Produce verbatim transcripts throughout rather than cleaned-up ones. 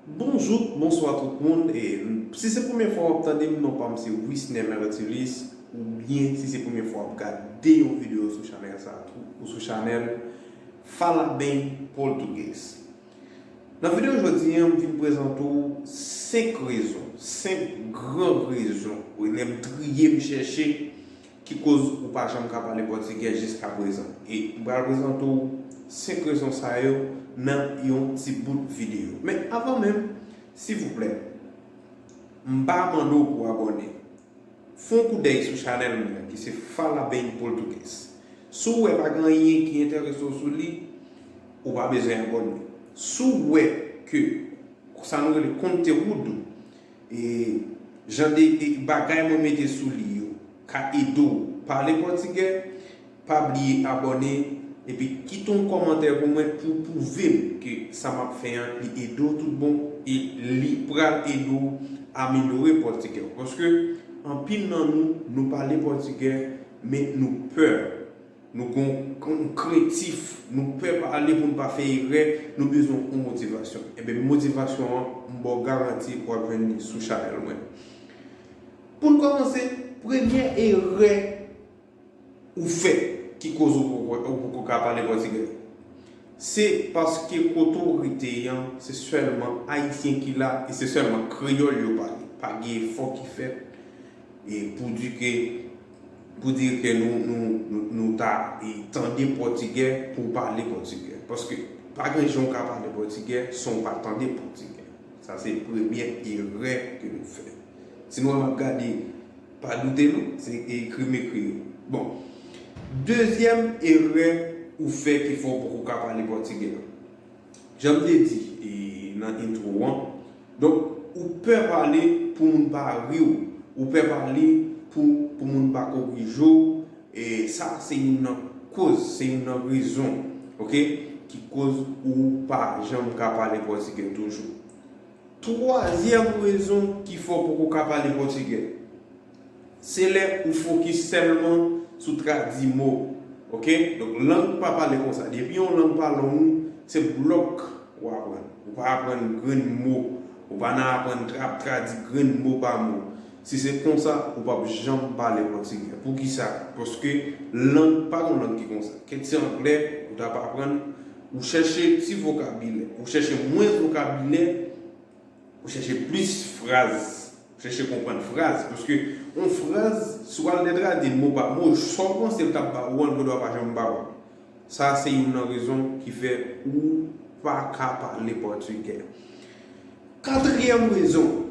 Bonjou, bonswa tout moun. E si se premye fwa w ap tande m, non pa m se Wisner Mertilis, oubyen si se premye fwa w ap gade yon videyo sou chanèl sa a tou, ou sou chanèl Fala Bem Português. Nan videyo jodi a, m vin prezante w senk rezon, senk gran rezon, ou lè m triye, m chèche, ki koz ou pa janm ka pale pòtigè jiskaprezan. E m pral prezante w senk rezon sa yo nan yon ti bout videyo. Men avan menm, silvouplè, m pa mande w pou w abòne. Fè yon koudèy sou chanèl mwen ki se Fala Bem Português. Si w wè pa gen anyen ki enterese w sou li, ou pa bezwen abòne. Si w wè ke sa nou rele conteúdo, e jan de e bagay mwen mete sou li yo ka ede w pale pòtigè, pa bliye abòne epi kite yon kòmantè pou mwen pou pwouve m ke sa m ap fè an li ede w tout bon e li pral ede w amelyore pòtigè w. Paske anpil nan nou, nou pale pòtigè, men nou pè. Nou gon krentif, nou pè pale pou n pa fè erè, nou bezwen yon motivasyon. Ebyen, motivasyon an, m ba w garanti w ap jwenn li sou chanèl mwen. Pou n kòmanse, premye erè ou fè ki koz ou poko, ou poko ka pale pòtigè, se paske kote w rete an, se sèlman ayisyen ki la e se sèlman kreyòl yo pale. Pa gen efò ki fèt e pou di ke, pou di ke nou, nou, nou, nou ta e tande pòtigè pou pale pòtigè. Paske pa gen jan w ka pale pòtigè san w pa tande pòtigè. Sa se premye erè ke nou fè. Si nou wè m ap gade, pa doute non, se ekri m ekri yo. Bon, dezyèm erè ou fè ki fè w poko ka pale pòtigè. Jan m te di e nan intro an, donk, ou pè pale pou moun pa ri w, ou pè pale pou, pou moun pa korije w, e sa se youn nan koz, se youn nan rezon, oke, ki koz ou pa janm ka pale pòtigè toujou. Twazyèm rezon ki fè w poko ka pale pòtigè, se lè ou fokis sèlman sou tradi mo. Oke? Donk, lang pa pale konsa. Depi yon lang pa long ou, se blòk ou aprann. Ou pa aprann grenn mo. Ou pa nan aprann tra-, tradi grenn mo pa mo. Si se konsa, ou p ap janm pale pòtigè. Poukisa? Paske lang pa yon lang ki konsa. Kèt se anglè, ou t ap aprann, ou chèche ti vokabilè, ou chèche mwens vokabilè, ou chèche plis fraz, ou chèche konprann fraz, paske yon fraz, si w al detradi mo pa mo, sa w panse l t ap ba ou an, l gendwa pa janm ba ou. Sa se youn nan rezon ki fè ou pa ka pale pòtigè. Katriyèm rezon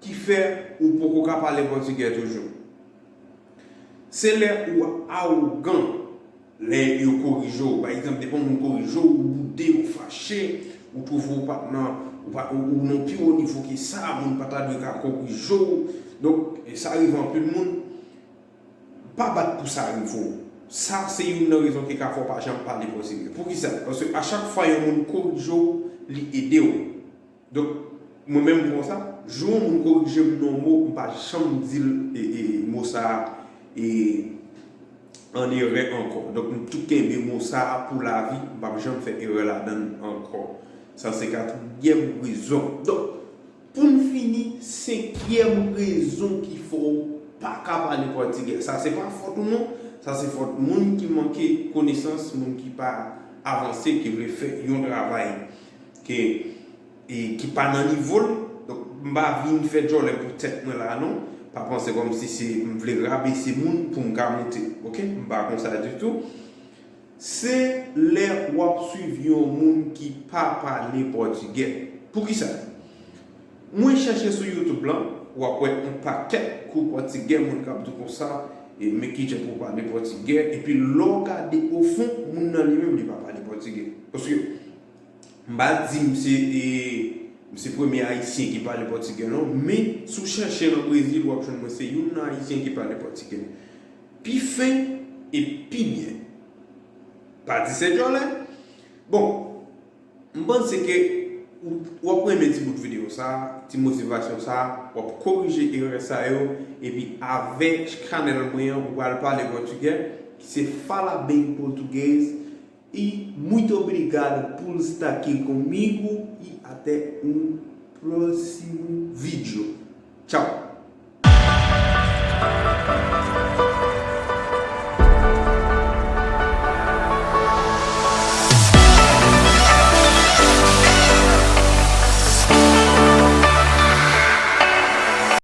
ki fè ou poko ka pale pòtigè toujou, se lè ou awogan. Lè yo korije w, pa egzanp, depi yon moun korije w, ou boude, ou fache, ou twouve w pa t nan, ou pa, ou, ou nan pi wo nivo ke sa, moun pa ta dwe ka korije w. Donk, e sa rive anpil moun, pa bat pou sa rive w. Sa se youn nan rezon ki ka fè w pa janm pale pòtigè. Poukisa? Paske a chak fwa yon moun korije w, li ede w. Donk, mwen menm m konsa, jou yon moun korije m nan yon mo, m pa janm di l e, e, mo sa a e, an erè ankò. Donk, m tou kenbe mo sa a pou lavi, m p ap janm fè erè ladan l ankò. Sa se katriyèm rezon. Donk, pou n fini, senkyèm rezon ki fè w pa ka pale pòtigè. Sa se pa fòt ou non, sa se fòt moun ki manke konesans, moun ki pa avanse, ki vle fè yon travay ke e ki pa nan nivo l. Donk, m pa vin fè djòlè pou tèt mwen la non. Pa panse kòmsi se m vle rabese moun pou m ka moute. Oke? M pa konsa ditou. Se lè w ap swiv yon moun ki pa pale pòtigè. Poukisa? Mwen chèche sou YouTube lan, w ap wè yon pakèt kou pòtigè, moun k ap di konsa, e men kijan pou w pale pòtigè, epi lè w gade ofon, moun nan li menm, li pa pale pòtigè. Paske M pa di m se, e, m se premye Ayisyen ki pale pòtigè non, men si w chèche nan Brezil, w ap jwenn mwen se youn nan Ayisyen ki pale pòtigè pi fen e pi byen. Pa di se djòlè. Bon, m panse ke ou, w ap renmen ti bout videyo sa, ti motivasyon sa, w ap korije erè sa yo, epi avèk chanèl mwen an, ou pral pale pòtigè, ki se Fala Bem Português, E muito obrigado por estar aqui comigo e Até un próximo vídeo. Tchau!